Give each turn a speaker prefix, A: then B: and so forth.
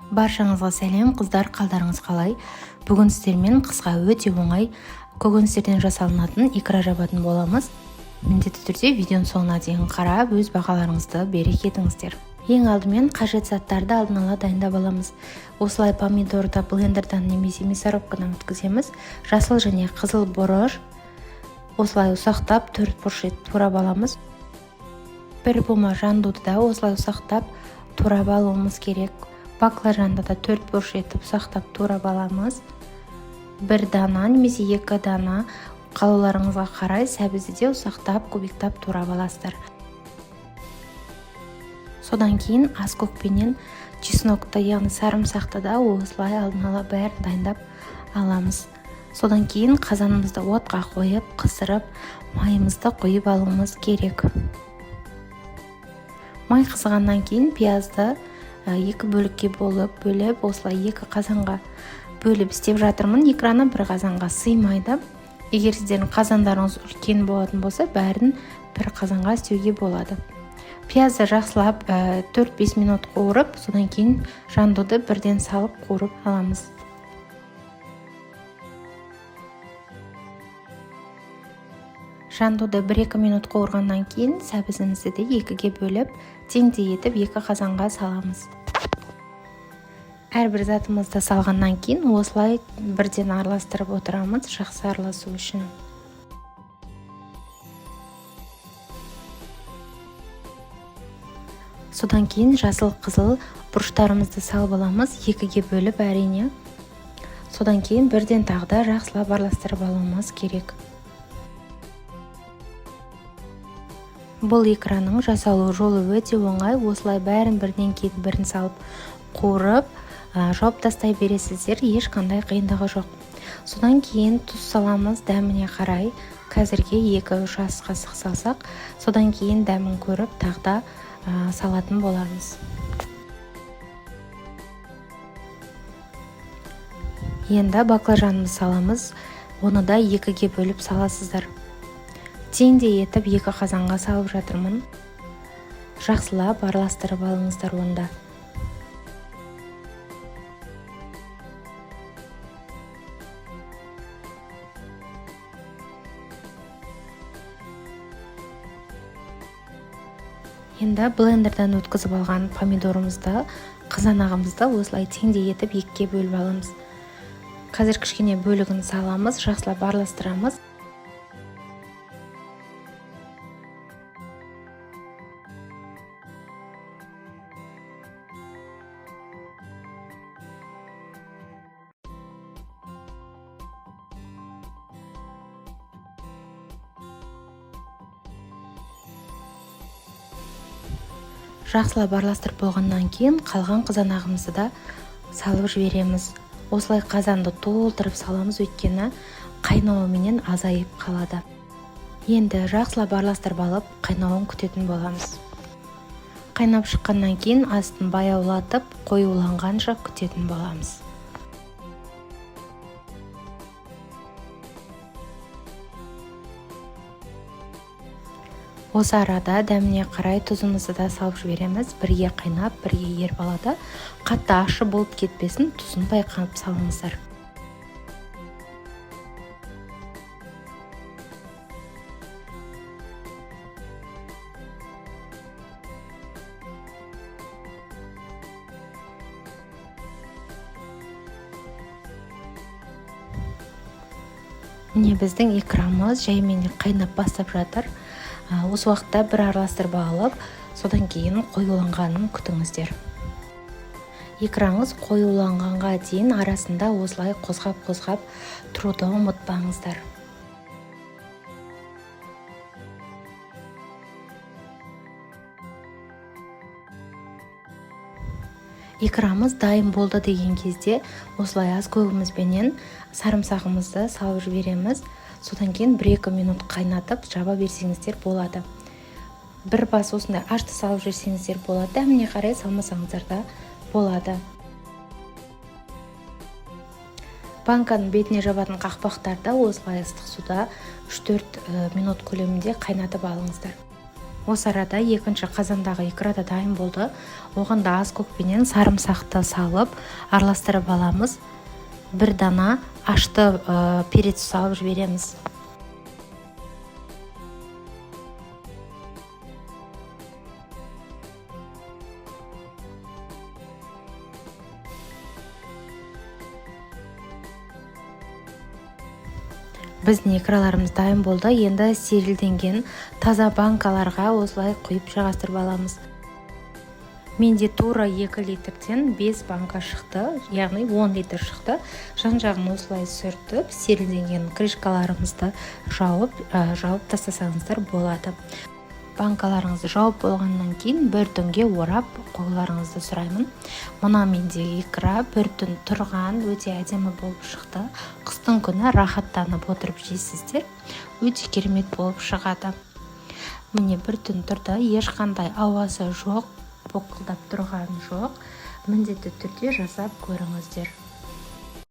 A: Баршаңызға сәлем, қыздар, қалдарыңыз қалай? Бүгін сіздермен қысқа өте оңай көкөністерден жасалынатын икра жабатын боламыз. Міндетті түрде видеоның соңына дейін қарап, өз бағаларыңызды бере кетіңіздер. Ең алдымен қажет заттарды алдын ала дайындап аламыз. Осылай помидорды блендердан немесе мясорубкадан өткіземіз. Жасыл және қызыл бұрыш осылай ұсақтап төрт бұрыш етіп турап аламыз. Бір бума жандуды да осылай ұсақтап турап алуымыз керек. Баклажанды да төрт бұрыш етіп ұсақтап турап аламыз. Бір дана немесе екі дана қалауларыңызға қарай сәбізді де ұсақтап кубиктап турап аласыздар. Содан кейін аскөкпенен чеснокты, яғни сарымсақты да осылай алдын ала бәрін дайындап аламыз. Содан кейін қазанымызды отқа қойып, қыздырып, майымызды құйып алуымыз керек. Май қызғаннан кейін пиязды екі бөлікке болып бөліп, осылай екі қазанға бөліп істеп жатырмын. Икраны бір қазанға сыймайды. Егер сіздердің қазандарыңыз үлкен болатын болса, бәрін бір қазанға істеуге болады. Пиязды жақсылап 4-5 минут қуырып, содан кейін жандуды бірден салып қуырып аламыз. Жандуды 1-2 минут қуырғаннан кейін сәбізімізді де екіге бөліп, теңдей етіп екі қазанға саламыз. Әрбір затымызды салғаннан кейін осылай бірден араластырып отырамыз, жақсы араласу үшін. Содан кейін жасыл қызыл бұрыштарымызды салып аламыз, екіге бөліп әрине. Содан кейін бірден тағы да жақсылап араластырып алуымыз керек. Бұл икраның жасалу жолы өте оңай. Осылай бәрін бірінен кейін бірін салып қуырып, жауып тастай бересіздер, ешқандай қиындығы жоқ. Содан кейін тұз саламыз дәміне қарай. Қазірге 2-3 ас қасық салсақ, содан кейін дәмін көріп тағы да салатын боламыз. Енді баклажанымызды саламыз. Оны да екіге бөліп саласыздар. Теңдей етіп екі қазанға салып жатырмын. Жақсылап араластырып алыңыздар онда. Енді блендерден өткізіп алған помидорымызды, қызанағымызды осылай теңдей етіп екіге бөліп аламыз. Қазір кішкене бөлігін саламыз, жақсылап араластырамыз. Жақсылап араластырып болғаннан кейін қалған қызанағымызды да салып жібереміз. Осылай қазанды толтырып саламыз, өйткені қайнауыменен азайып қалады. Енді жақсылап араластырып алып, қайнауын күтетін боламыз. Қайнап шыққаннан кейін астын баяулатып, қоюланғанша күтетін боламыз. Осы арада дәміне қарай тұзымызды да салып жібереміз. Бірге қайнап, бірге еріп алады. Қатты ащы болып кетпесін, тұзын байқап салыңыздар. Міне біздің икрамыз жаймен қайнап бастап жатыр. Осы уақытта бір араластырып алып, содан кейін қоюланғанын күтіңіздер. Икраңыз қоюланғанға дейін арасында осылай қозғап-қозғап тұруды ұмытпаңыздар. Икрамыз дайын болды деген кезде осылай аз көгімізбенен сарымсағымызды салып жібереміз. Содан кейін 1-2 минут қайнатып жаба берсеңіздер болады. Бір бас осындай ашты салып жіберсеңіздер болады, дәміне қарай салмасаңыздар да болады. Банканың бетіне жабатын қақпақтарды осылай ыстық суда 3-4 минут көлемінде қайнатып алыңыздар. Осы арада екінші қазандағы икра да дайын болды. Оған да аз көкпенен сарымсақты салып, араластырып аламыз. Бір дана ашты перец салып жібереміз. Біздің икраларымыз дайын болды. Енді стерилденген таза банкаларға осылай құйып жайғастырып аламыз. Менде тура 2 литрден 5 банка шықты, яғни 10 литр шықты. Жан-жағын осылай сүртіп, стерилденген крышкаларымызды жауып тастасаңыздар болады. Банкаларыңызды жауып болғаннан кейін бір түнге орап қоюларыңызды сұраймын. Мына менде икра бір түн тұрған, өте әдемі болып шықты. Қыстың күні рахаттанып отырып жейсіздер, өте керемет болып шығады. Міне, бір түн тұрды, ешқандай ауасы жоқ, боқылдап тұрған жоқ. Міндетті түрде жасап көріңіздер.